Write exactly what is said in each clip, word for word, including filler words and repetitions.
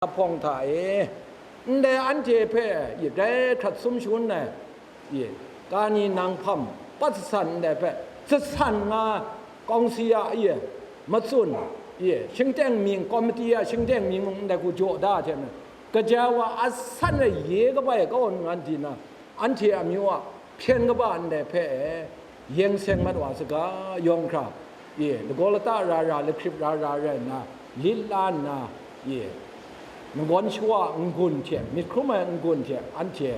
Hpawng hta e, ndai anhte hpe i rai hkrat sum shangun ai, i, kani nang hpam pat jasan ndai hpe, jasan nga, kawngsi a, i, matsun, i, shingteng mying, komiti a shingteng mying mung ndai hku jaw da hte na, kaja wa asan e ye kabai kaw ngan di na, anhte amyu a hpyen kaba ndai hpe e, yeng seng mat wa saga, yawng hkra, i, lagaw lata ra ra, lahkrip ra ra rai nna, lit la nna, i, nagawn shawa n-gun hte, myit hkrum ai n-gun hte anhte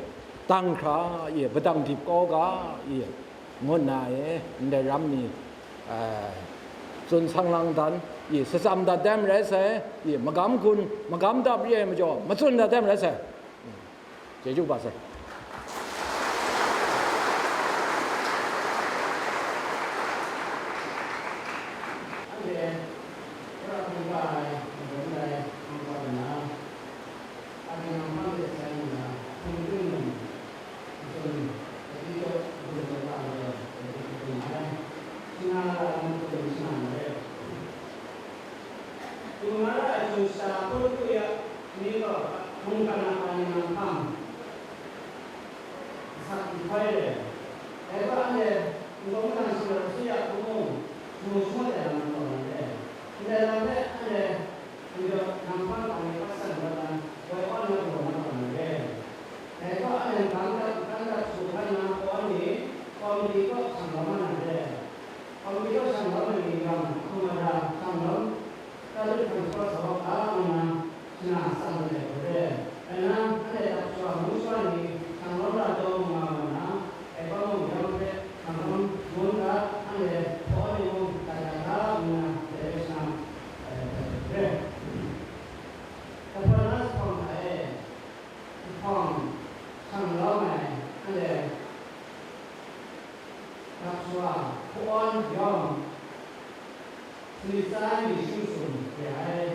dang hkra, i, padang dip kau ga, i, ngu nna, i, ndai ram ni, eh, tsun sang lang dan, i, shatsam dat ai marai sai, i, magam gun, magam dap re ai majaw, matsun dat ai marai sai. Chyeju kaba sai. Tungmara ai hkying shata hpawt tu ya ni gaw, mungkan a kani nang hpang asak nhtoi re. Dai gaw anhte nkau nang shing rawt shi ya hkrum mung, hkrum shangut ai lam taw na re. Ndai lam hpe anhte nang hpang kang e hkat san rawt na, woi awn na galaw na taw na re. Dai gaw anhte nkau nang, nkau nang su hkan na kaw ni, kawmiti kaw shang lawm na re. Kawmiti kaw shang lawm ai ni yawng, hkrum ai hta shang lawm, Talut hkang shapraw sa wa ga ngu na, shana tsang ai hku re. Rai nna, anhte dap shawa, mung shawa ni shang lawm ra taw mu nga wa na, dai hpang mung yawng hpe shang lawm ngun ga, anhte hpaw ni mung gat ga ga ngu na, dai hpe shana, eh, re. Kaperna zuphpawng hta e, zuphpawng shang lawm ai, anhte dap shawa, hpaw ni yawng, Sumit tsa ai myi shing sum re ai.